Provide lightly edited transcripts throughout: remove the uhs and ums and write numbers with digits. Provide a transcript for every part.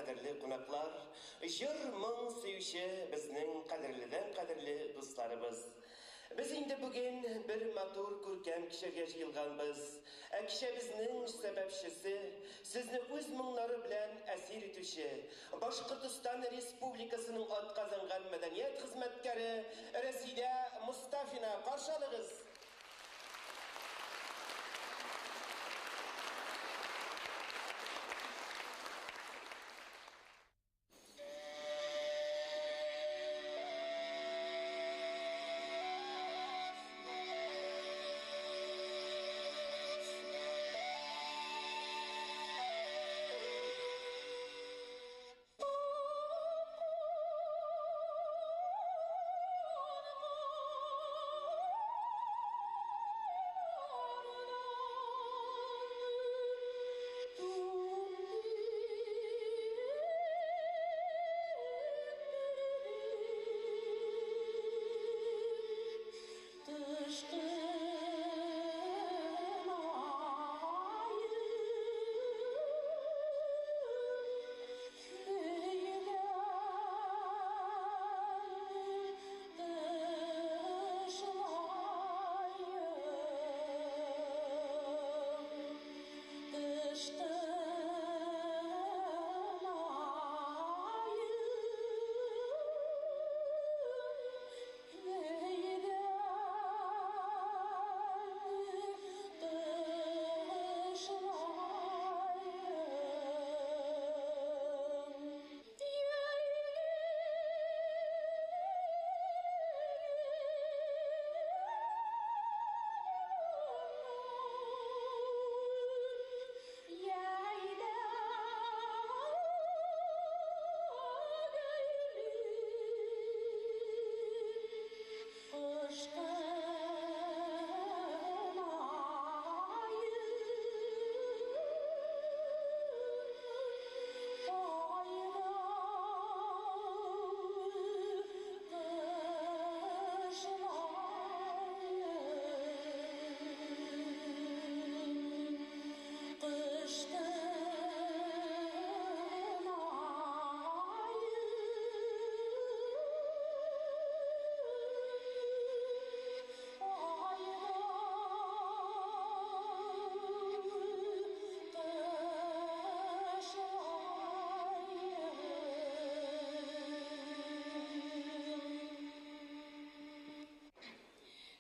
Кадерле кунаклар, җыр-моң сөюче безнең кадерледән кадерле дусларыбыз. Без инде бүген бер матур күркәм кичәгә җыелганбыз. Ә кичәбезнең сәбәпчесе, сезне үз моңнары белән әсир итүче, Башкортостан Республикасының атказанган мәдәният хезмәткәре Рәсидә Мостафина. Каршы алыгыз!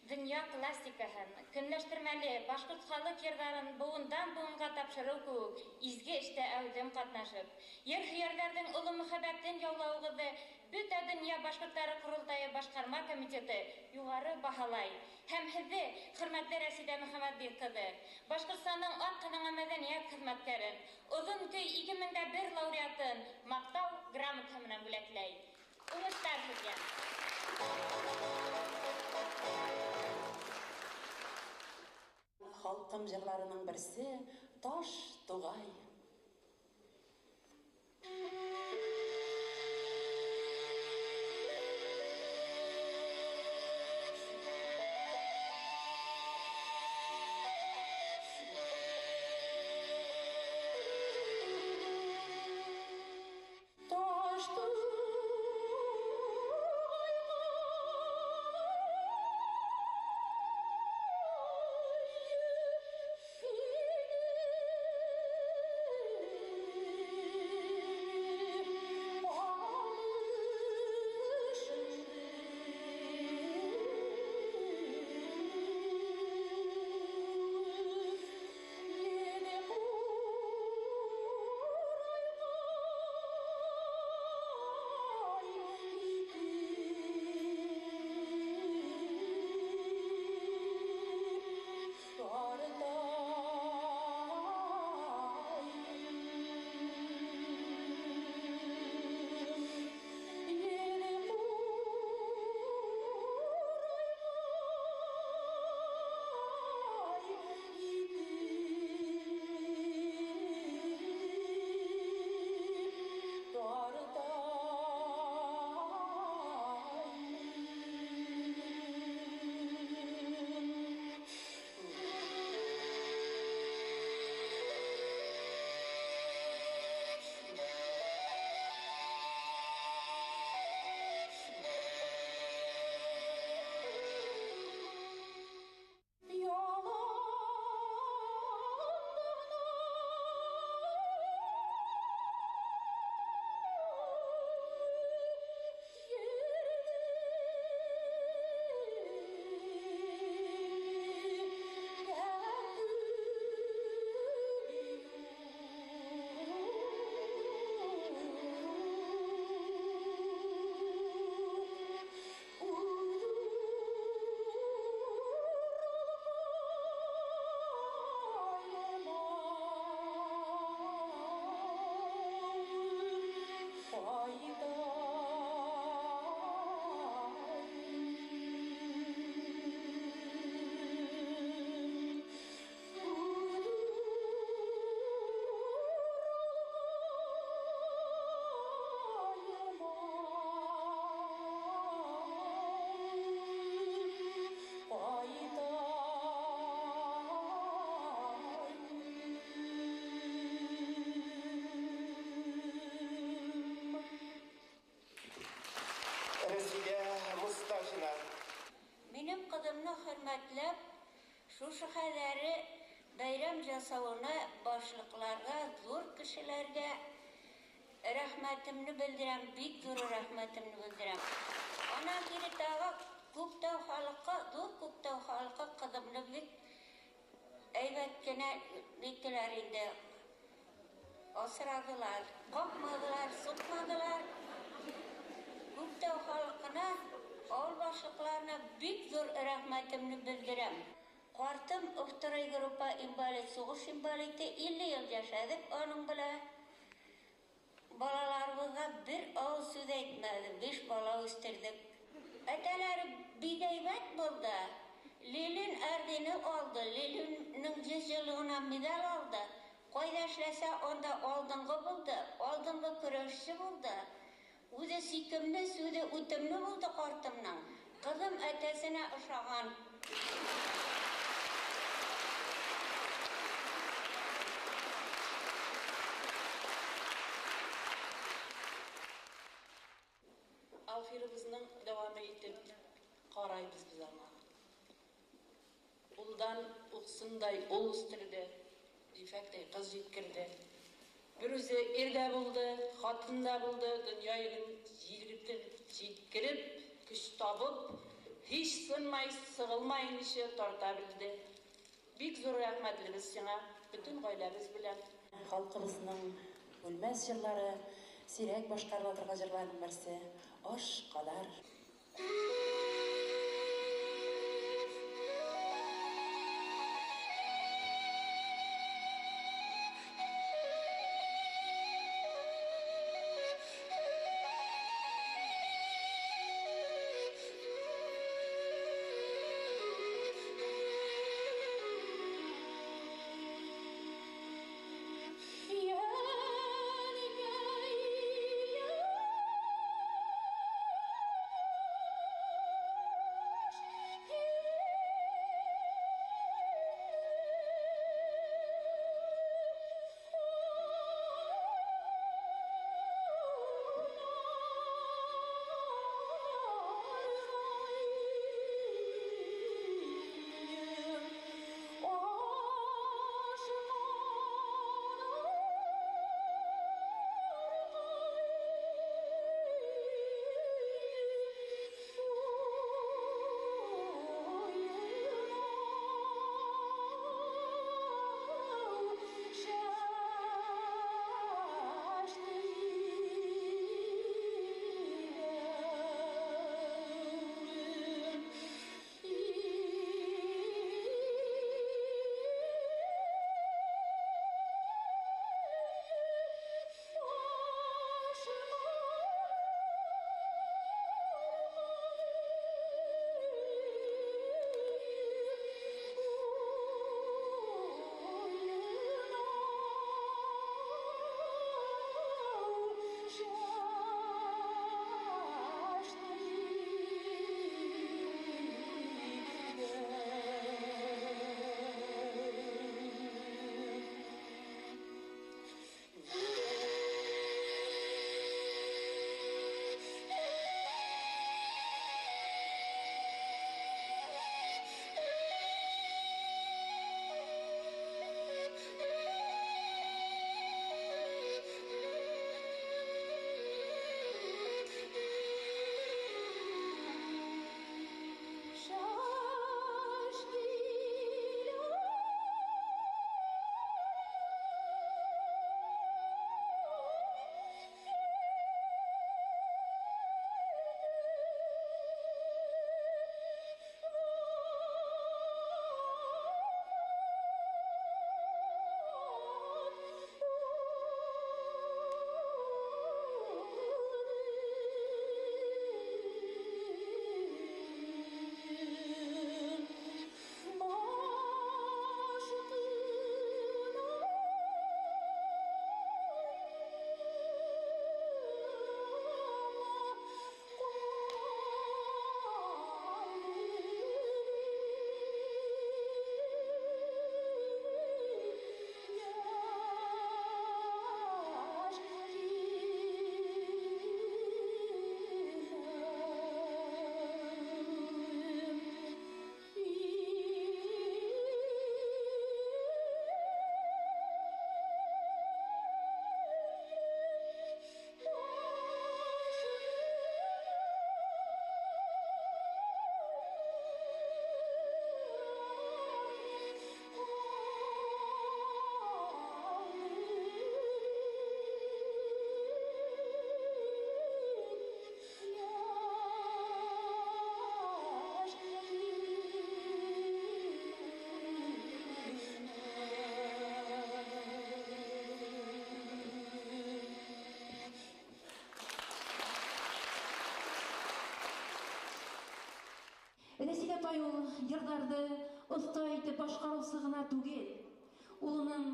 Дөнья классикаһын, көнләштермәле башкорт халык йырҙарын быуындан-быуынға тапшырыу кеүек изге эштә әүҙем ҡатнашып, ер һөйәрҙәрҙең оло мөхәббәтен яулауығыҙҙы бөтә донъя башҡорттары ҡоролтайы башҡарма комитеты юғары баһалай. Һәм һеҙҙе, хөрмәтле Рәсидә Мөхәммәтбик ҡыҙы, Башҡортостандың атҡаҙанған мәҙәниәт хеҙмәткәрен, оҙон көй 2001 лауреатын маҡтау грамотаһы менән бүләкләй. Уңыштар һеҙгә! Халҡым йырларының берсе Таш туғай. Хөрмәтләп, шушы хәҙәре бәйрәм ясауына башлыҡларға, ҙур кешеләргә рәхмәтемне белдерәм, бик ҙур рәхмәтемне белдерәм. Анан кире тағы Күктау халыҡы, ҙур Күктау халыҡы ҡыҙымны бик әйбәт кенә иттеләр инде. Асрадылар, ҡаҡмадылар, суҡмадылар. Күктау халҡына, ауыл башлыҡларына бик ҙур рәхмәтемне белдерәм. Ҡартым второй группа инвалид, суғыш инвалиды, 50 йыл йәшәҙек уның белән. Балаларыбыҙға бер ауыҙ һүҙ әйтмәне, 5 бала үҫтерҙек. Әтәләре бик әйбәт булды. Ленин ордены алды, Ленинның 100 йыллығына медаль алды. Ҡайҙа эшләсә, унда алдынғы булды, алдынғы көрәшсе булды. Үҙе сөйкөмлө, сүҙе үтемле булды ҡартымның. Ҡыҙым әтәсенә оҡшаған. Алфирыбыҙның дауамы итеп ҡарайбыҙ беҙ аңа. Улдан уҡсындай ул үҫтерҙе, ефәктәй ҡыҙ еткерҙе. Бер үҙе ир ҙә булды, ҡатын да булды, донъя йөҙөн еткереп, көс табып, һис сынмай, сығылмайынса тарта белде. Бик ҙур рәхмәтлебеҙ сиңа, бөтөн ғаиләбеҙ белән. Халҡыбыҙҙың үлмәҫ йырҙары, сирәк башҡарыла торған йырҙарҙың береһе Аш ҡаҙар. Yeah. апай ул йырҙарҙы оҫта итеп башҡарыусы ғына түгел, ул уның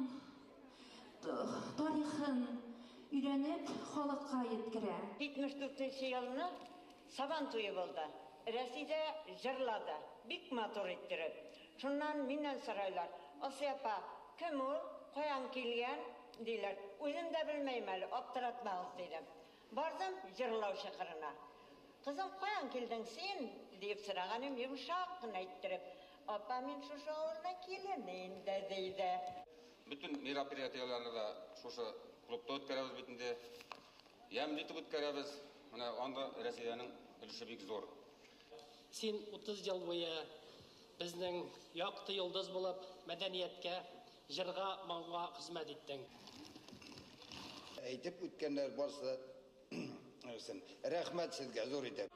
тарихын өйрәнеп халыҡҡа еткерә. 74 йылны Сабан туйы булды. Рәсидә йырлады, бик матур иттереп. Шуннан миннән сорайлар: "Асия апа, кем ул? Ҡаян килгән?" диләр. Үҙем дә белмәйем әле, аптыратмағыҙ, тинем. Барҙым йырлаусы ҡырына. Ҡыҙым, ҡаян килдең син? Тип һорағаным, йомшаҡ ҡына иттереп: "Апа, мин шушы ауылдан килен инде", тине. Бөтөн мероприятиеларны да шушы клубта үткәрәбеҙ бит инде. Йәмле итеп үткәрәбеҙ. Менә анда Рәсидәнең өлөшө бик ҙур. Син 30 йыл буйы беҙҙең яҡты йолдоҙ булып мәҙәниәткә, йырға, моңға хеҙмәт иттең. Әйтеп үткәннәр барысы да рәхмәт һеҙгә ҙур итеп.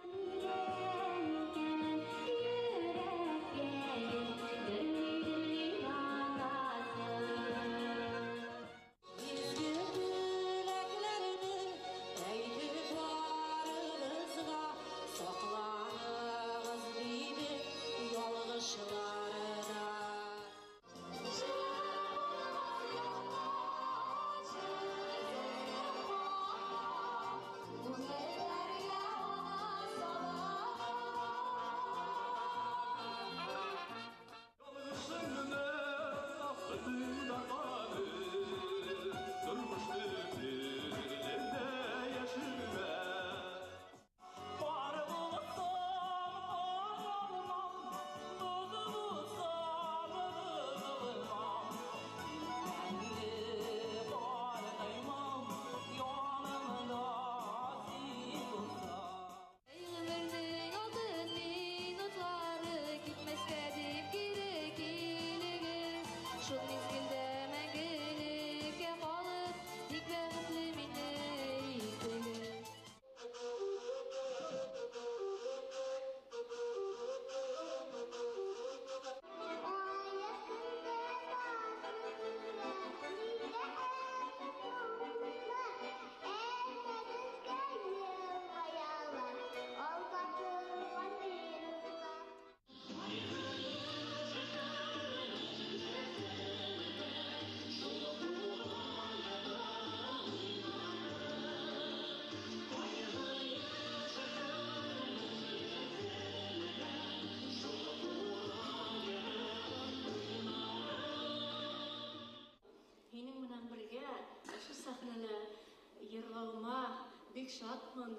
Бик шатмын,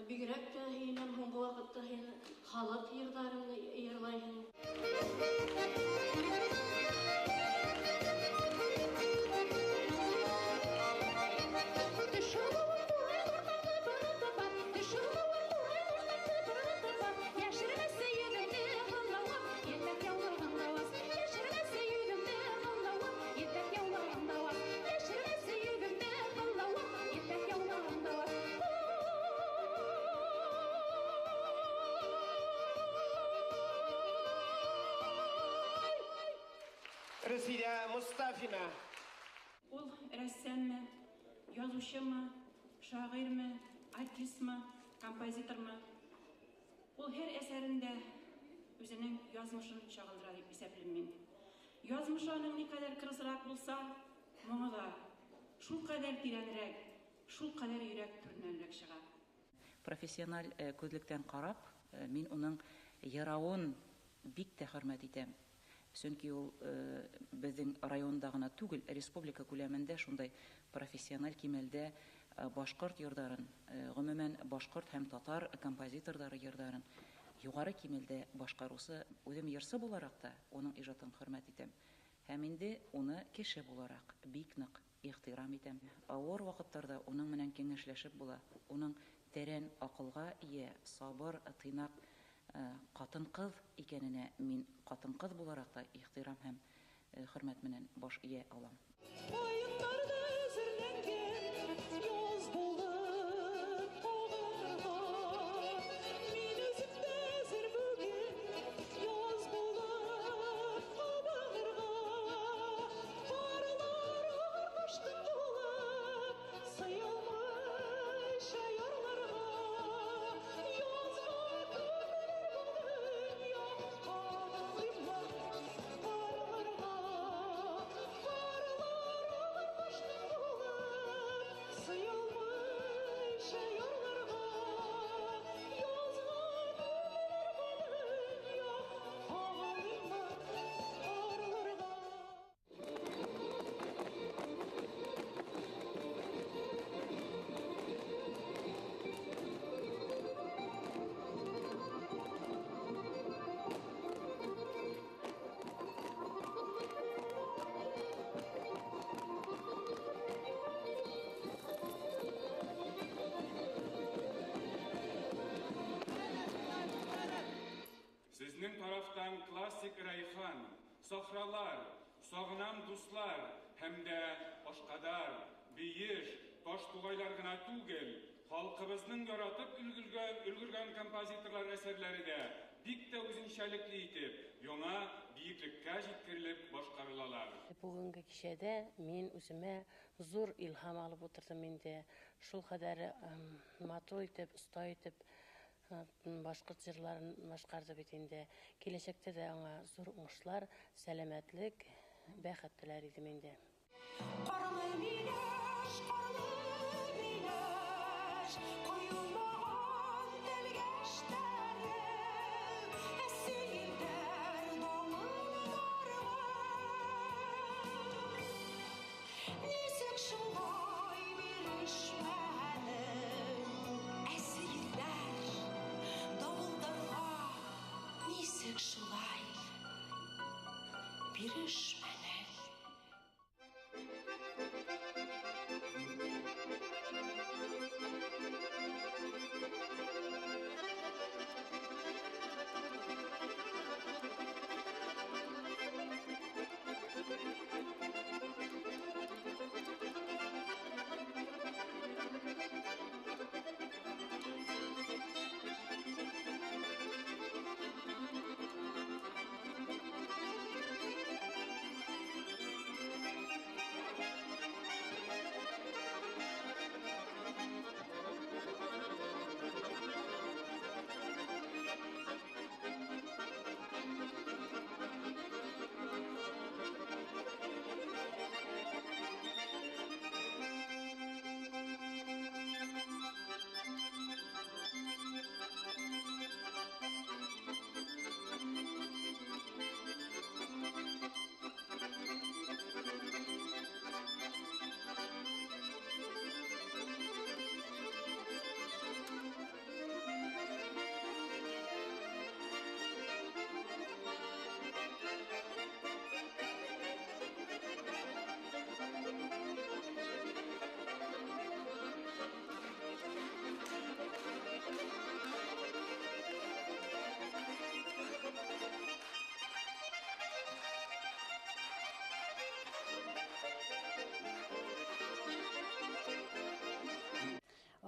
бигерәк тә һинән һуңғы ваҡытта һин халыҡ йырҙарын йырлайһың. Рәсидә Мостафина. Ул рәссаммы, яҙыусымы, шағирме, артистмы, композитормы? Ул һәр әҫәрендә үҙенең яҙмышын сағылдыра тип иҫәпләйем мин. Яҙмышы уның ни ҡәҙәр ҡырыҫыраҡ булһа, моңо ла шул ҡәҙәр тирәнерәк, шул ҡәҙәр йөрәк түренәнерәк сыға. Профессиональ күҙлектән ҡарап, мин уның йырауын бик тә хөрмәт итәм. Сөнки ул беҙҙең районда ғына түгел, республика күләмендә шундай профессиональ кимәлдә башҡорт йырҙарын, ғөмүмән башҡорт һәм татар композиторҙары йырҙарын юғары кимәлдә башҡарыусы. Үҙем йырсы булараҡ та уның ижадын хөрмәт итәм. Һәм инде уны кеше булараҡ бик ныҡ ихтирам итәм. Ауыр ваҡыттарҙа уның менән кәңәшләшеп була. Уның тәрән аҡылға эйә, сабыр, тыйнаҡ ҡатын-ҡыҙ икәненә мин ҡатын-ҡыҙ булараҡ та ихтирам һәм хөрмәт менән баш эйә алам. Ҡайындарҙа әҙерләнгән яҙ булып ағырға, мин үҙем дә әҙер бөгөн яҙ булып ҡабығырға. Ҡарлар ағыр ҡыштың булып сыялмай шаярларға, язға күмелер был донъя. Урман, Сахралар, Сагынам дуслар һәм дә Ашкадар, Биеш, Таштугайлар гына түгел, халкыбызның яратып өлгергән, өлгергән композиторлар әсәрләре дә бик тә үзенчәлекле итеп, яңа биеклеккә җиткерелеп башкарылалар. Бүгенге кичәдә мин үземә зур илһам алып утырдым инде. Шул кадәр матур итеп, оста итеп башкорт җырларын башкарды бит инде. Киләчәктә дә аңа зур уңышлар, сәламәтлек, бәхет теләр идем инде. Карлы миләш, карлы миләш, коелмаган тәлгәшләре, әсирләр давылларга. Ничек шулай бирешмәдең, әсирләр давылларга, ничек шулай бирешмәдең?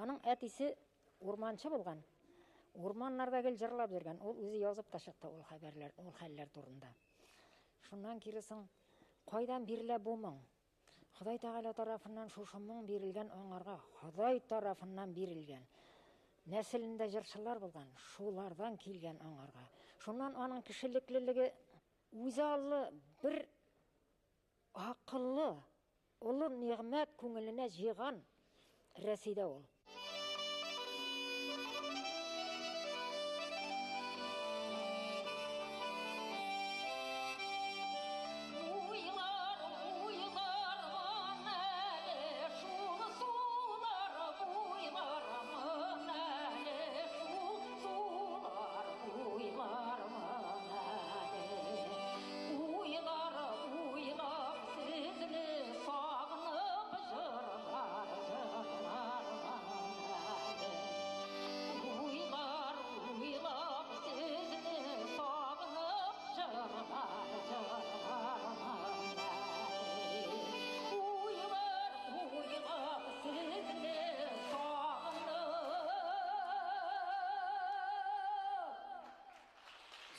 Аның әтисе урманчы булган. Урманнарда гел җырлап йөргән. Ул үзе язып та чыкты ул хәбәрләр, ул хәлләр турында. Шуннан кире соң, кайдан бирелә бу моң? Ходай Тәгалә тарафыннан шушы моң бирелгән аңарга, Ходай тарафыннан бирелгән. Нәселендә җырчылар булган, шулардан килгән аңарга. Шуннан аның кешелеклелеге үзе аллы бер акыллы, олы нигъмәт күңеленә җыйган Рәсидә ул. Уйлар, уйлармын әле шул сулар буйлармын әле шул сулар буйлармын әле. Уйлар, уйлап сезне сагынып җырлар, җырлармын әле. Уйлар, уйлап сезне сагынып җырлар, җырлармын әле. Уйлар, уйлап сезне сагынып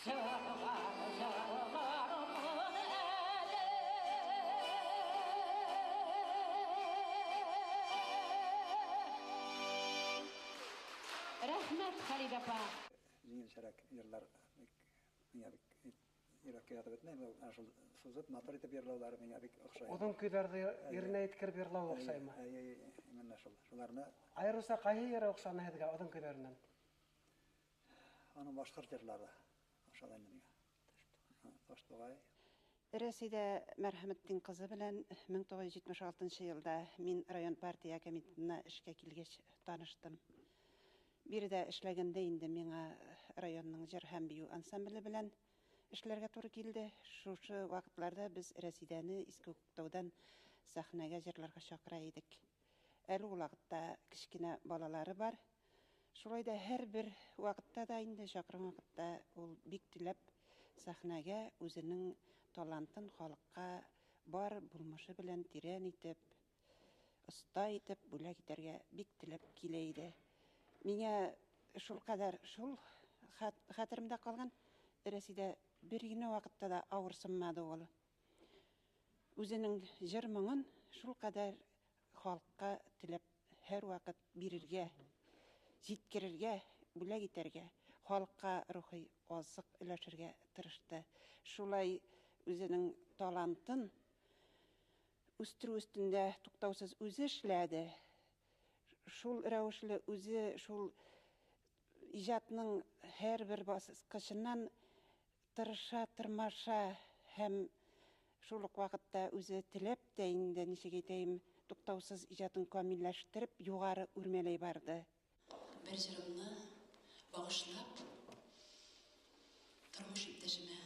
җырлар, җырлармын әле. Рәхмәт, Халидә апа. Җиңелчәрәк җырлар бик миңа бик йөрәккә ятып бетмәй. Ул әнә шул сузып, матур итеп йырлаулары миңа бик охшай. Озын көйләрҙе еренә еткереп йырлау оҡшаймы? Әйе, именно шул. Шуларны Айырыуса ҡайһы ере оҡшаны һеҙгә оҙон көйҙәренән? Аның башҡорт йырлары ошады инде миңа. Таштуғай. Рәсидә Мәрхәмәтдин кызы белән 1976 елда мин район партия комитетына эшкә килгәч таныштым. Биредә эшләгәндә инде миңа районның җыр һәм бию ансамбле белән эшләргә туры килде. Шушы вакытларда без Рәсидәне Иске Күктаудан сәхнәгә җырларга чакыра идек. Әле ул вакытта кечкенә балалары бар. Шулай да һәрбер вакытта да инде чакырган вакытта ул бик теләп Сәхнәгә үзенең талантын халыкка бар булмышы белән тирән итеп, оста итеп бүләк итәргә бик теләп килә иде. Миңа шул кадәр шул хәтеремдә калган, Рәсидә бер генә вакытта да авырсынмады ул. Үзенең җыр моңын шул кадәр халыкка теләп һәрвакыт бирергә, җиткерергә, бүләк итәргә, халыкка рухи азык өләшергә тырышты. Шулай үзенең талантын үстерү өстендә туктаусыз үзе эшләде. Шул рәвешле үзе шул иҗатның һәрбер баскычыннан тырыша, тырмаша һәм шул ук вакытта үзе теләп тә инде, ничек әйтәем, туктаусыз иҗатын камилләштереп, югары үрмәләй барды. Бер җырымны багышлап, тормыш иптәшемә,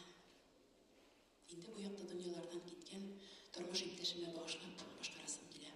инде бу якты дөньялардан киткән тормыш иптәшемә багышлап башкарасым килә.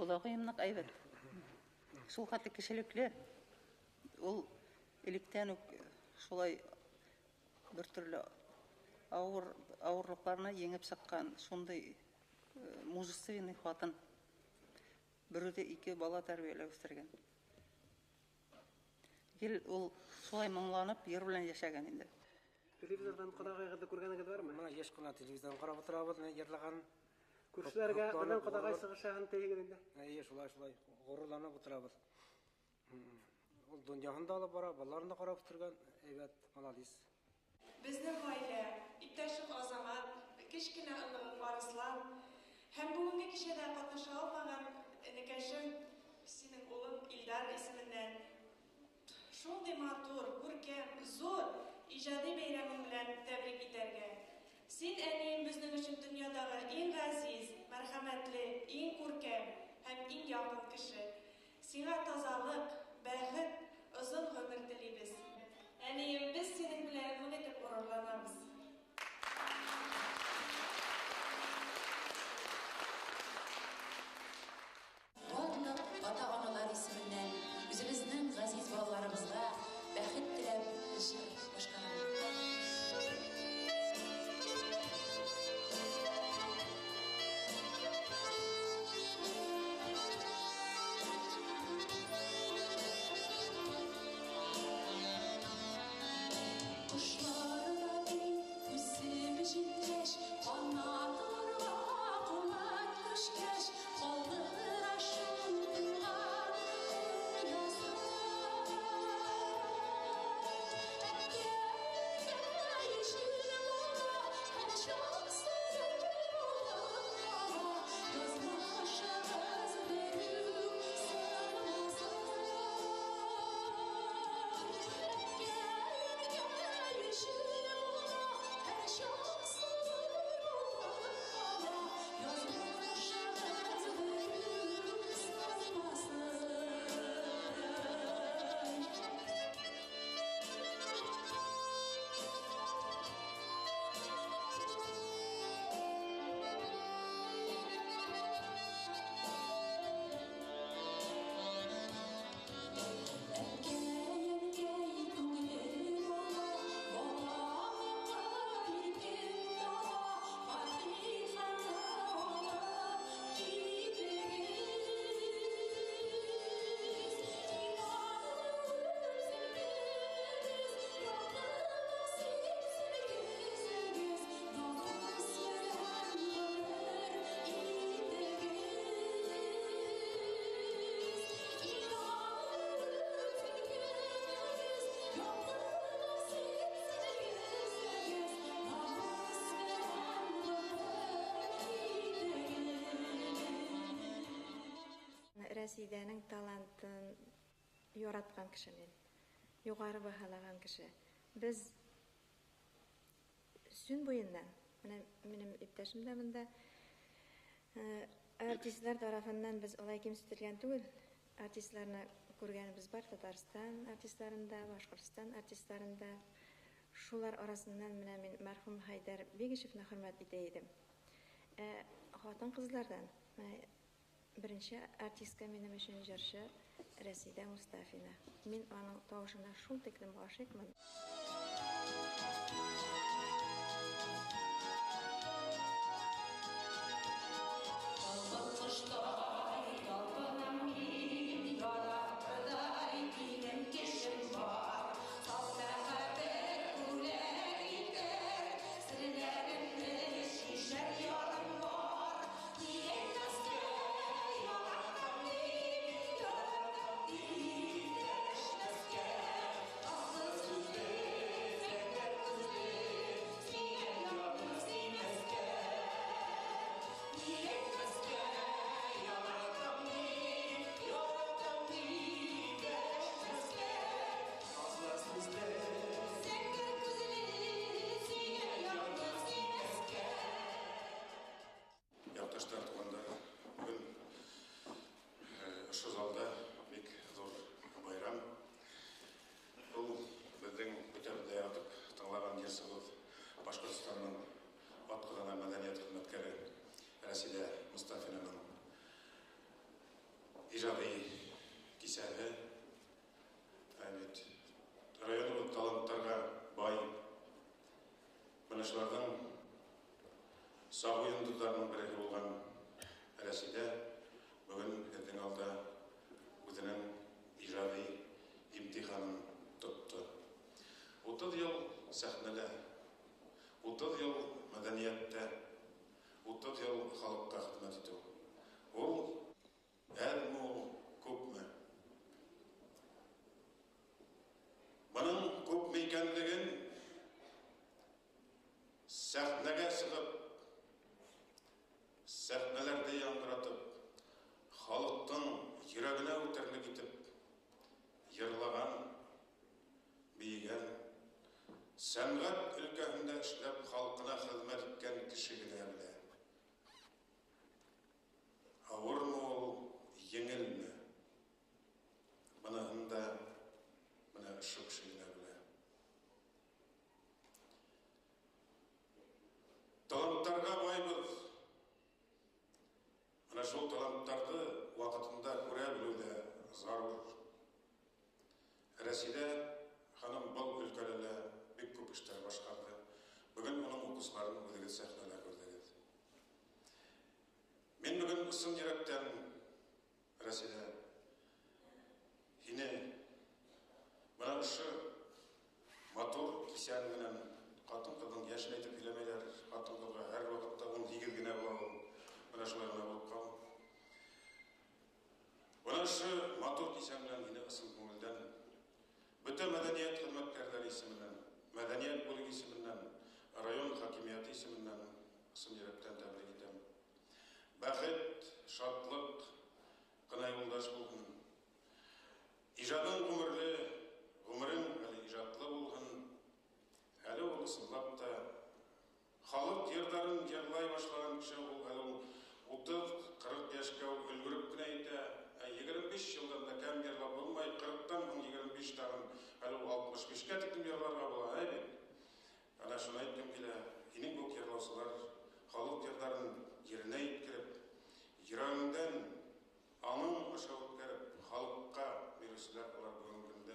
Ҡоҙағыйым ныҡ әйбәт. Шул хәтле кешелекле. Ул электән үк шулай бер төрлө ауырлыҡларына еңеп сыҡҡан шундай мужественный ҡатын. Бер үҙе ике бала тәрбиәләп үҫтергән. Гел ул шулай моңланып йыр белән йәшәгән инде. Телевизорҙан ҡоҙағыйығыҙҙы күргәнегеҙ бармы? Мына йыш ҡына телевизорҙан ҡарап ултырабыҙ, менә йырлаған. Күршеләргә бынан ҡоҙағай сығышаһын тейегеҙ инде. Эйе, шулай, шулай. Ғорурланып ултырабыҙ. Ул донъяһын да алып бара, балаларын да ҡарап үҫтергән, әйбәт, молодец. Беҙҙең ғаилә, иптәшем Азамат, кескенә оноғом Арыслан һәм бөгөнгө кисәдә ҡатнаша алмаған энекәшем, синең улың Илдар исеменнән шундай матур, күркәм, зур ижади бәйрәмең белән тәбрик итәргә. Син, әнием, безнең өчен дөньядагы иң ғәзиз, мәрхәмәтле, иң күркәм һәм иң яҡын кеше. Сиңа тазалыҡ, бәхет, оҙон ғүмер телибеҙ. Әнием, беҙ синең белән ныҡ итеп ғорурланабыҙ. Барлыҡ ата-аналар исеменнән үҙебеҙҙең ғәзиз балаларыбыҙға бәхет теләп җыр башҡарабыҙ. Рәсидәнең талантын яраткан кеше мин. Югары баһалаган кеше. Без Сөн буеннан, менә минем иптәшем дә монда, артистлар тарафыннан без алай кимсетелгән түгел. Артистларны күргәнебез бар, Татарстан артистларында, Башкортстан артистларында. Шулар арасыннан менә мин мәрхүм Хәйдәр Бигешевны хөрмәт итә идем. Ә хатын-кызлардан менә беренче артистка минем өчен җырчы Рәсидә Мустафина. Мин аның тавышына шул тиклем гашыйкмын. Якташлар, туганнар, бүген ошо залда бик зур байрам. Ул безнең бөтәбез дә яратып тыңлаган җырчыбыз, Башкортстанның атказанган мәдәният хезмәткәре Рәсидә Мустафинаның иҗади кисәге. Ә бит районыбыз талантларга бай. Менә шуларның сагу йолдызларының береһе булган Рәсидә бүген безнең алда үзенең иҗади имтиханын тотты. 30 ел сәхнәдә, 30 ел мәдәнияттә, 30 ел халыкка хезмәт итү. Ул әзме ул, күпме? Моның күпме икәнлеген сәхнәгә чыгып, сәхнәләрдә яңгыратып, халыктың йөрәгенә үтәрлек итеп йырлаган, биегән, сәнгать өлкәһендә эшләп халкына хезмәт иткән кеше генә белә. Авырмы ул, еңелме? Моныһын да менә ошо кеше генә белә. Талантларга байбыз. Менә шул талантларны вакытында күрә белү дә зарур. Рәсидә ханым был өлкәдә дә бик күп эшләр башкарды. Бүген уның укучыларын үзегез сәхнәдә күрдегез. Мин бүген ысын йөрәктән, Рәсидә, һине менә ошо матур кисәң менән, хатын-кызның яшен әйтеп һөйләмәйләр, хатын-кызга һәр вакытта 18 генә була ул, менә шулай гына булып кал. Менә ошо матур кисәң белән һине ысын күңелдән, бөтә мәдәният хезмәткәрләре исеменнән, мәдәният бүлеге исеменнән, район хакимияте исеменнән ысын йөрәктән тәбрик итәм. Бәхет, шатлык кына юлдаш булһын. Ижадың гомерле, гомерең әле ижадлы булһын. Әле ул ысынлап та халык йырдарын йырлай башлаган кеше ул әле ул 30-40 яшькә ул өлгереп кенә итә. Ә 25 елдан да кәм йырлап булмай, 40-тан һуң 25 тагын әле ул 65-кә тиклем йырларга була, әй бит. Әнә шуны әйткем килә, һинең кебек йырлаучылар халык йырларын еренә иткереп, йөрәгеңдән аңың аша үткәреп, халыкка бирүчеләр алар бүгенге көндә.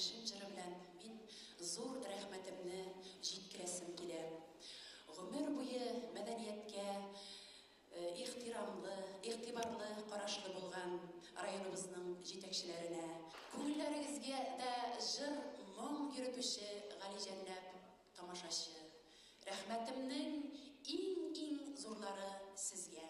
Кешем җыры белән мин зур рәхмәтемне җиткерәсем килә. Гомер буе мәдәнияткә ихтирамлы, игътибарлы карашлы булган районыбызның җитәкчеләренә, күңелләрегезгә дә җыр, моң йөртүче галиҗәннәп тамашачы. Рәхмәтемнең иң-иң зурлары сезгә.